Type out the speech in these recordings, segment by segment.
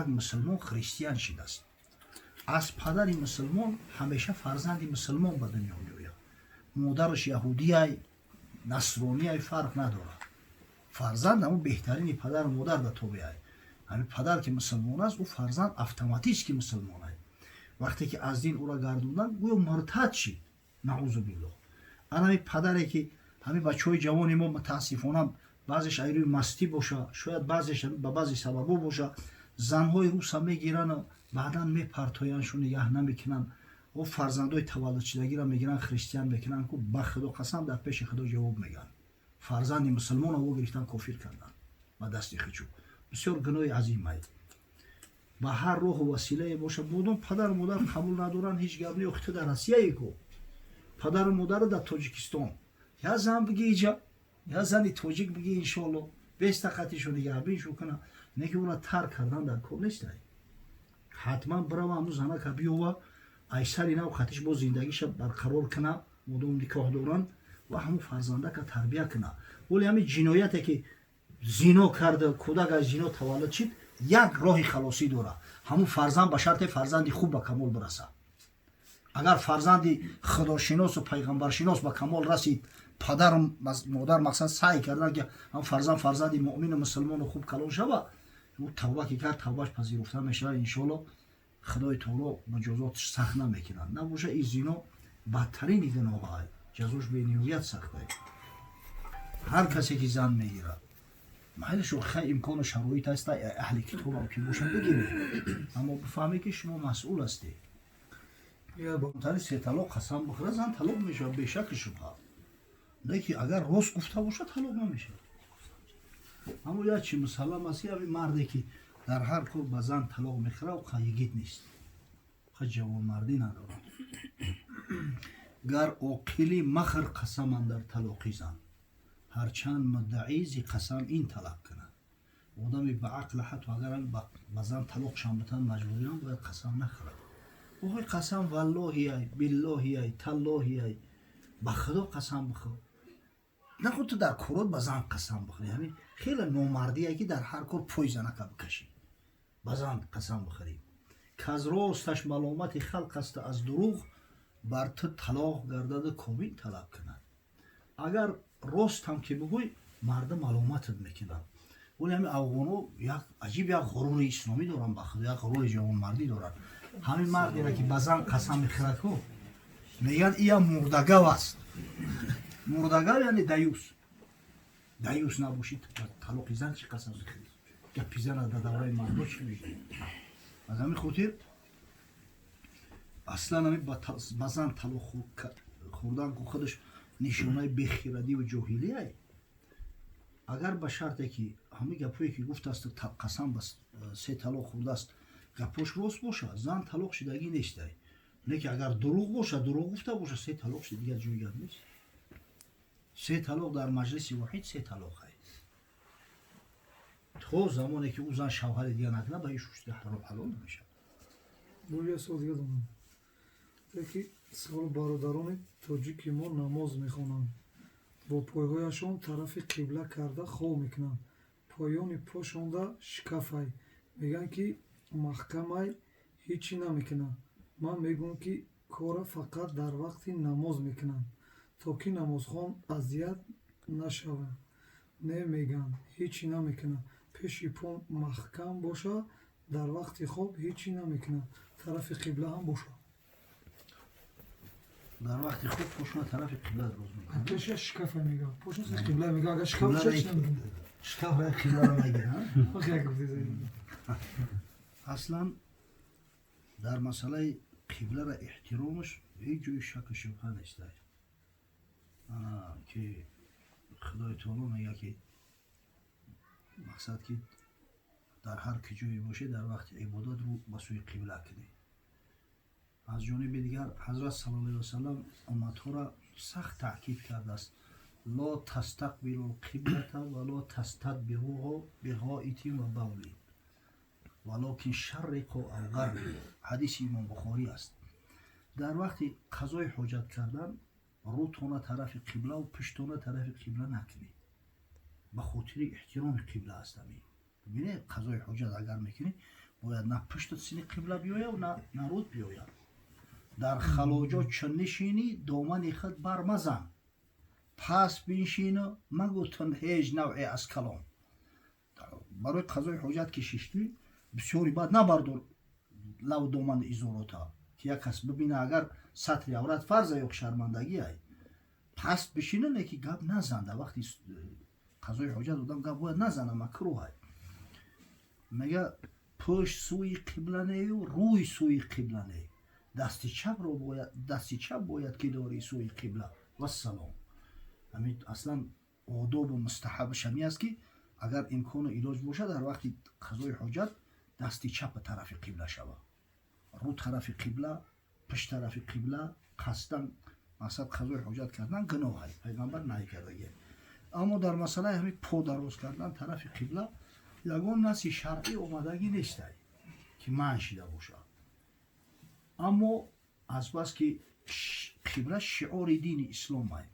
Як мусулмон христиан шидааст. Аз падари мусулмон ҳамеша фарзанди мусулмон ба дунё меояд. Модараш яҳудияй, насронияй, фарқ надорад. Фарзанд ҳамун беҳтарини падару модар да тобеай. Ҳамин падар ки мусулмон аст, ӯ фарзанд автоматически мусулмон ай. Вақте ки аз дин ӯра гардонданд, гӯё муртад шид, наъузу биллоҳ. Ана ҳамин падаре ки ҳамин бачаҳои ҷавони мо, мутаассифона, баъзеш айрӯи мастӣ боша, шояд баъзеш ба баъзе сабабҳо боша, занҳои руса мегирану баъдан мепартояндшу, нигаҳ намекунанд. О фарзандои таваллудшудагиро мегиранд, христиан мекунанд. Ку ба Худо қасам, дар пеши Худо ҷавоб мегӯянд. Фарзанди мусулмонро во гирифтан, кофир кардан ба дасти хичу, бисёр гуноҳи азимай. Ба ҳар роҳу василае боша, модом падару модар қабул надоранд, ҳеҷ гап не. Охи, ту дар Россияе ку, падару модару дар Тоҷикистон. Я зан биги иҷа, я зани тоҷик биги, иншоалло бестақатишу нигаҳбиншу куна. Не ки ӯра тарк кардан дар кор нестай. Ҳатман бирава, ҳамун занака биёва, айсари нав хатиш бо зиндагиша барқарор куна, модом никоҳ доранд, ва ҳамун фарзандака тарбия куна. Вале ҳамин ҷинояте ки зино карда, кӯдак аз зино таваллуд шид, як роҳи халосӣ дорад: ҳамун фарзанд ба шарте фарзанди хуб ба камол бирасад. Агар фарзанди худошиносу пайғамбаршинос ба камол расид, падару модар мақсад саъй кардан, ки ҳам фарзанд фарзанди муъмину мусулмону хуб калон шава, ӯ тавба ки кард, тавбаш пазируфта мешавад, иншоалло. Худои таоло муҷозотш сахт намекунад. Набоша, ин зино бадтарини гуноҳай, ҷазош бениҳоят сахтай. Ҳар касе ки зан мегирад, майлаш, хай, имкону шароит аст, аҳли китобам ки боша, бигиред, аммо бифаҳмед, ки шумо масъул ҳастед. Тари се талоқ қасам бихӯра, зан талоқ мешавад, бешаки шубҳа. Леки агар рост гуфта бошад, талоқ намешавад. Аммо як чи мусаллам аст, ки ҳамин марде ки дар ҳар кор ба зан талоқ мехӯра, ӯ йигит нест, ха ҷавонмардӣ надорад. Гар оқилӣ, махӯр қасам андар талоқи зан, ҳарчанд муддаӣ зи қасам ин талаб кунад. Одами ба ақла, ҳатто агар ба зан талоқ шам битан, маҷбуриам, бояд қасам нахӯрад. Охи, қасам валлоҳияй, биллоҳияй, таллоҳияй, ба Худо қасам бихӯр нахӯр. Ту дар корот ба зан қасам бихӯри, ҳамин хеле номардие, ки дар ҳар кор пой занака бикашӣ, ба зан қасам бихӯрӣ. Каз росташ маломати халқ аст, аз дурӯғ бар ту талоқ гардаду комил талаб кунад. Агар ростам ки бигӯй, мардум маломатат мекунад. Вале ҳамин афғоно як аҷиб як ғурури исломӣ доранд, ба Худо, як ғурури ҷавонмардӣ доранд. Ҳамин мардера ки ба зан қасам мехӯрад ку, мегӯянд, ия мурдагав аст. Мурдагав яъне даюс. Даюс набошӣ, талоқи зан чӣ қасам мехӯрӣ? Гапи зана дар давраи мардо чӣ мегӯӣ? Аз ҳамин хотир аслан ҳамин ба зан талоқ хӯрдан ку худаш нишонаи бехирадиву ҷоҳилияй. Агар ба шарте ки ҳамин гапҳое ки гуфтааст, қасам ба се талоқ хӯрдааст, гапош рост бошад, зан талоқ шидагӣ нестай. Не ки агар дурӯғ бошад, дурӯғ гуфта бошад, се талоқ шид, дигар ҷои гап нест. Се талоқ дар маҷлиси воҳид се талоқ ай. То замоне ки ӯ зан шавҳари дигар накунад, ба иш ҳалол намешавад. Бо як суол дига дорам, ки савол: бародарони тоҷики мо намоз мехонанд, бо пойҳояшон тарафи қибла карда хоб мекунанд, поёни пошонда шикафай, мегӯянд, ки маҳкамай, ҳечӣ намекунанд. Ман мегӯям, ки кора фақат дар вақти намоз мекунанд, то ки намозхон азият нашавад. Не, мегӯянд, ҳечӣ намекунад, пеши по маҳкам боша, дар вақти хоб ҳечӣ намекунад, тарафи қибла ҳам бошад. Дар вақти хоб пошона тарафи қибла роз мекунад? Пеша шикафа мегӯяд, пошона қибла мегӯяд, агар шикаф боша, чӣ намекунад. Шикаф қибларо мегирад. Як гуфти. Аслан дар масъалаи қиблара эҳтиромаш ҳеҷ ҷои шаку шубҳа нестай, ки Худои таоло мегӯяд, ки мақсад ки дар ҳар ки ҷое бошед, дар вақти ибодат рӯ ба сӯи қибла кунед. Аз ҷониби дигар, ҳазрат сал аллаҳу васалам умматҳоро сахт таъкид кардааст: لا تستقبلوا القبلة ولا تستدبروها بغائط وبول ولكن شرقوا أو غربوا. Ҳадиси Имом Бухорӣ аст. Дар вақти қазои ҳоҷат кардан рӯтона тарафи қиблаву пуштона тарафи қибла накунед, ба хотири эҳтироми қибла аст. Ҳамин, бибинед, қазои ҳоҷат агар мекунед, Бояд на пуштат сини қибла биёяд, на рӯд биёяд. Дар халоҷо чун нишинӣ, домани худ бармазан. Пас биншину магӯ тун ҳеҷ навъе аз калом. Барои қазои ҳоҷат ки шиштӣ, бисёри баъд набардор лав домани изорота, ки як кас бибина, агар сатри аврат фарза ё шармандагӣ ай. Пас бишина, не ки гап назан. Дар вақти қазои ҳоҷат одам гап бояд назана, макрӯҳ ай. Мега пушт сӯи қибла нею рӯй сӯи қибла не. Дасти чапро бояд, дасти чап бояд ки дорӣ сӯи қибла. Вассалом. Ҳамин аслан одобу мустаҳабаш ҳамин аст, ки агар имкону илоҷ бошад, дар вақти қазои ҳоҷат дасти чапа тарафи қибла шава. Рӯ тарафи қибла, пушт тарафи қибла, қасдан мақсад қазои ҳоҷат кардан гуноҳ аст. Пайғамбар наҳй кардагӣ. Аммо дар масъалаи ҳамин по дароз кардан тарафи қибла ягон наси шаръӣ омадагӣ нестай, ки манъ шида бошад. Аммо азбаски қибла шиори дини ислом ай,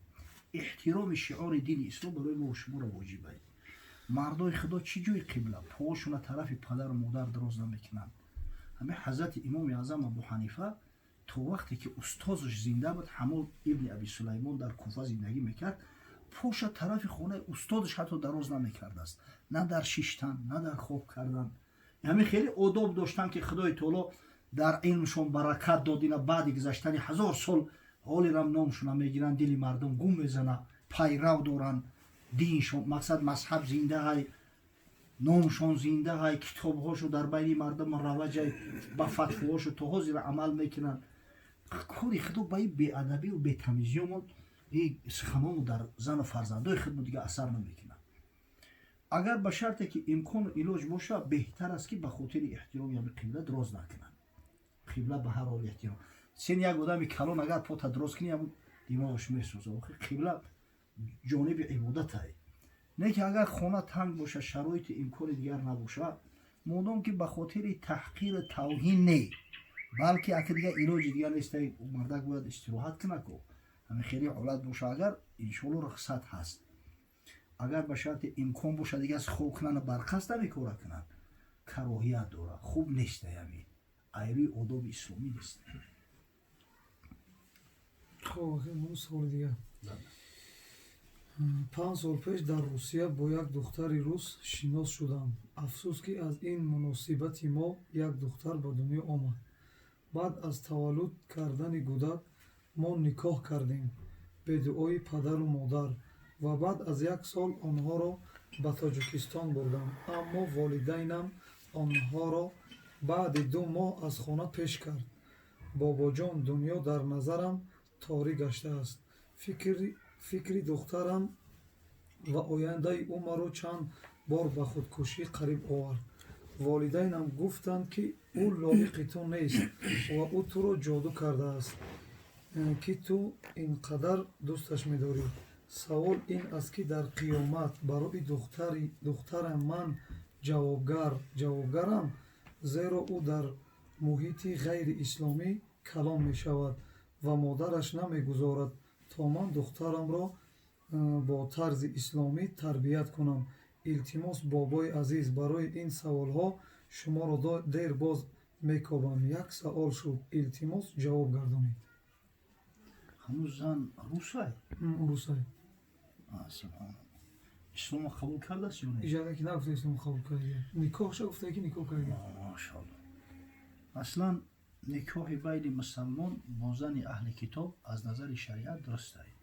эҳтироми шиори дини ислом барои мо шуморо воҷиб ай. Мардои худо чӣ ҷои қибла поҳошона тарафи падару модар дароз намекунанд. Ҳамин ҳазрати имоми аъзам Абу Ҳанифа то вақте ки устозаш зинда буд, Ҳаммод ибни Аби Сулаймон дар Куфа зиндагӣ мекард, поша тарафи хонаи устодаш ҳатто дароз намекардааст, на дар шиштан, на дар хоб кардан. Ҳамин хеле одоб доштан, ки Худои таоло дар илмшон баракат дод. Ина баъди гузаштани 1000 сол ҳолирам номшона мегиранд, дили мардум гум мезана, пайрав доранд, диншон мақсад мазҳаб зиндаай, номшон зиндаай, китобҳошо дар байни мардум раваҷай, ба фатвоҳошо то ҳозира амал мекунанд. Кори худо ба ин беадабию бетамизиёмон, и суханону дар зану фарзандои худмо дига асар намекунад. Агар ба шарте ки имкону илоҷ бошад, беҳтар аст, ки ба хотири эҳтироми ҳамин қибла дроз накунанд. Қибла ба ҳар ҳол эҳтиром. Сен як одами калон агар пота дроз кунӣ, ҳамун димоғаш месӯзад. Охи қибла ҷониби ибодатай. Не ки агар хона танг бошад, шароити имкони дигар набошад, модом ки ба хотири таҳқиру тавҳин не, балки ака дигар илоҷи дигар нест, мардак бояд истироҳат кунад ку. Ҳамин хеле ҳолат боша, агар иншоалло рухсат ҳаст. Агар ба шарти имкон бошад, дигар хоб кунанд, барқаст намекора кунанд, кароҳият дорад, хуб нест, ҳамин айрӯи одоби исломӣ нест. Хоб, саволи дигар. 5 сол пеш дар Русия бо як духтари рус шинос шудам. Афсӯс, ки аз ин муносибати мо як духтар ба дунё омад. Баъд аз таваллуд кардани гудак мо никоҳ кардем бе дуои падару модар ва баъд аз 1 сол онҳоро ба Тоҷикистон бурдам. Аммо волидайнам онҳоро баъди 2 моҳ аз хона пеш кард. Бобоҷон, дунё дар назарам торик гаштааст. Фикри духтарам ва ояндаи ӯ маро чанд бор ба худкушӣ қариб овард. Волидайнам гуфтанд, ки ӯ лоиқи ту нест ва ӯ туро ҷоду кардааст, ки ту ин қадар дӯсташ медорӣ. Савол ин аст, ки дар қиёмат барои духтарам ман ҷавобгарам, зеро ӯ дар муҳити ғайриисломӣ калон мешавад ва модараш намегузорад то ман духтарамро бо тарзи исломӣ тарбият кунам. Илтимос, бобои азиз, барои ин саволҳо шуморо дер боз мекобам. Як савол шуд, илтимос ҷавоб гардонед. Ҳанӯз зан русай? Русай. Субҳоналлоҳ. Исломо қабул кардааст ё не? Иҷоза ки нагуфта исломо қабул карда. Никоҳша гуфта ки никоҳ карда. Машааллоҳ. Аслан никоҳи байни мусалмон бо зани аҳли китоб аз назари шариат дуруст аст.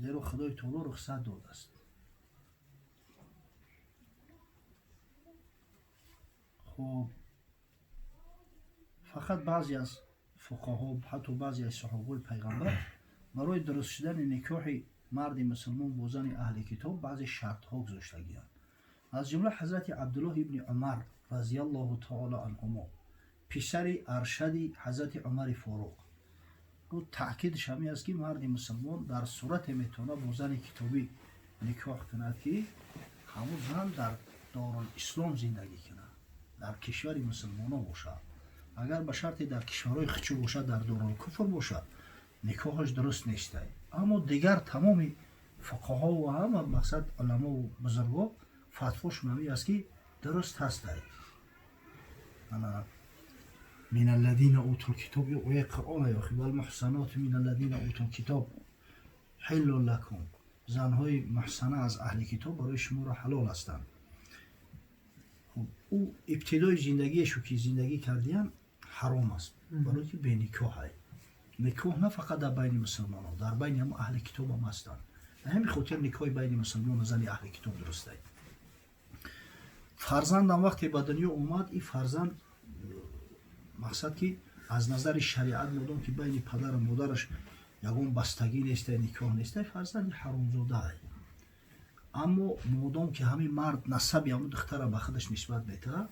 Зеро Худои таоло рухсат додааст. Хуб, фақат баъзе аз фуқаҳо, ҳатто баъзе аз саҳобаи пайғамбар барои дуруст шудани никоҳи марди мусулмон бо зани аҳли китоб баъзе шартҳо гузоштагианд. Аз ҷумла ҳазрати Абдуллоҳ ибни Умар разияллоҳу таоло анҳумо, писари аршади ҳазрати Умари Форуқ, ӯ таъкидаш ҳамин аст, ки марди мусулмон дар сурате метавонад бо зани китобӣ никоҳ кунад, ки ҳамун зан дар дорулислом зиндагӣ кунад, дар кишвари мусулмонон бошад. Агар ба шарте дар кишварҳои хичу бошад, дар дорулкуфр бошад, никоҳаш дуруст нест. Аммо дигар тамоми фуқаҳо ва ҳама мақсад уламову бузургҳо фатвошон ҳамин аст, ки Дуруст ҳастай. من الذين أوتوا الكتاب, ояи Қуръон ёхи, والمحصنات من الذين أوتوا الكتاب حل لكم, занҳои муҳсана аз аҳли китоб барои шуморо ҳалол ҳастанд. Ӯ ибтидои зиндагиешу ки зиндагӣ кардиян, ҳаром аст, барое ки беникоҳай. Никоҳ на фақат дар байни мусулмонон, дар байни ҳамо аҳли китобам ҳастанд. Ба ҳамин хотир никоҳи байни мусулмону зани аҳли китоб дурустай. Фарзандам вақте ба дунё омад, ин фарзанд, мақсад ки аз назари шариат, модом ки байни падару модараш ягон бастагӣ нестай, никоҳ нестай, фарзанди ҳаромзодаай. Аммо модом ки ҳамин мард насаби ҳамун духтара ба худаш нисбат метаҳад,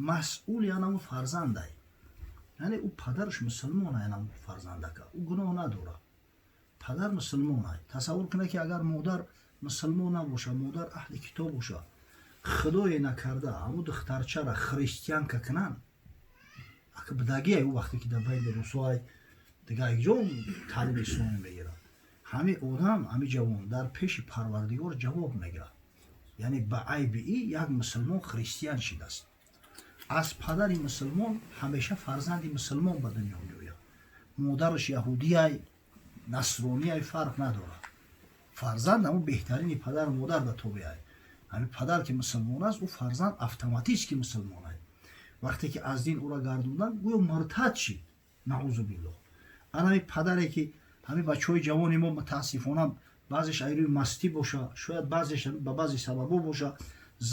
масъули анамун фарзандай. Яъне ӯ падараш мусулмон, анамун фарзандака ӯ гуноҳ надорад, падар мусулмонай. Тасаввур кунед, ки агар модар мусулмон набошад, модар аҳли китоб бошад, худое накарда, ҳамун духтарчара христианка кунанд, ака бидагиай. Ӯ вақте ки дар байни русоай, дига якҷо таълими исломӣ мегирад, ҳамин одам, ҳамин ҷавон дар пеши Парвардигор ҷавоб мегирад. Яъне ба айби и як мусулмон христиан шидааст. Аз падари мусулмон ҳамеша фарзанди мусулмон ба дунё меояд. Модараш яҳудияй, насронияй, фарқ надорад. Фарзанд ҳамун беҳтарини падару модар да тобеай. Ҳамин падар ки мусулмон аст, ӯ фарзанд автоматически мусулмонай. Вақте ки аз дин ӯра гардондан, гӯё муртад шид, наузу биллоҳ. Ана ҳамин падаре ки ҳамин бачаҳои ҷавони мо, мутаассифона, баъзеш айрӯи мастӣ боша, шояд баъзеш ба баъзе сабабҳо боша,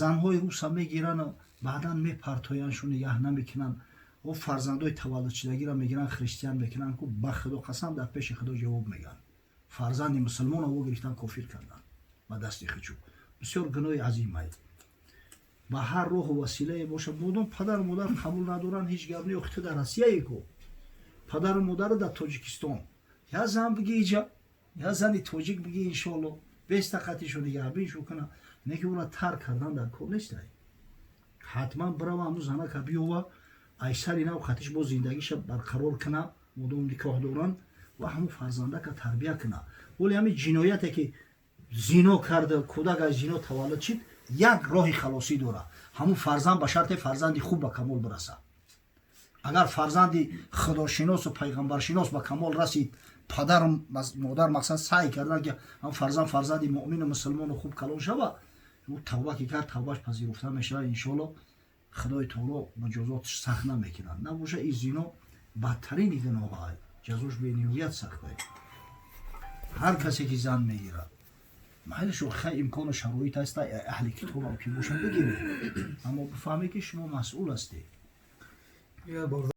занҳои руса мегирану баъдан мепартояншу, нигаҳ намекунанд. О фарзандои таваллудшудагиро мегиранд, христиан мекунанд. Ку ба Худо қасам, дар пеши Худо ҷавоб мегӯянд. Фарзанди мусулмонро во гирифтан, кофир кардан ба дасти хичу, бисёр гуноҳи азимай. Ба ҳар роҳу василае бошад, модом падару модар қабул надоранд, ҳеҷ гап не. Охи ту дар Россияе ку, падару модару дар Тоҷикистон. Я зан биги иҷа, я зани тоҷик биги, иншоалло, бестақатишу нигаҳбиншу куна. Не ки ӯра тарк кардан дар кор нестай. Ҳатман бирава, ҳамун занака биёва, айсари нав хатиш бо зиндагиша барқарор куна, модом никоҳ доранд, ва ҳамун фарзандака тарбия куна. Вале ҳамин ҷинояте ки зино карда, кӯдак аз зино таваллуд шид, як роҳи халосӣ дорад: ҳамун фарзанд ба шарте фарзанди хуб ба камол бирасад. Агар фарзанди худошиносу пайғамбаршинос ба камол расид, падару модар, мақсад, саъй кардан, ки ҳам фарзанд фарзанди муъмину мусулмону хуб калон шава, ӯ тавба ки кард, тавбаш пазируфта мешавад, иншоалло, Худои таоло муҷозотш сахт намекунад. Набоша, ин зино бадтарини гуноҳай, ҷазош бениҳоят сахтай. Ҳар касе ки зан мегирад, майлишу хай, имкону шароит ҳаста, аҳли китобам ки боша, бигиред, аммо бифаҳмед, ки шумо масъул ҳастед. Я.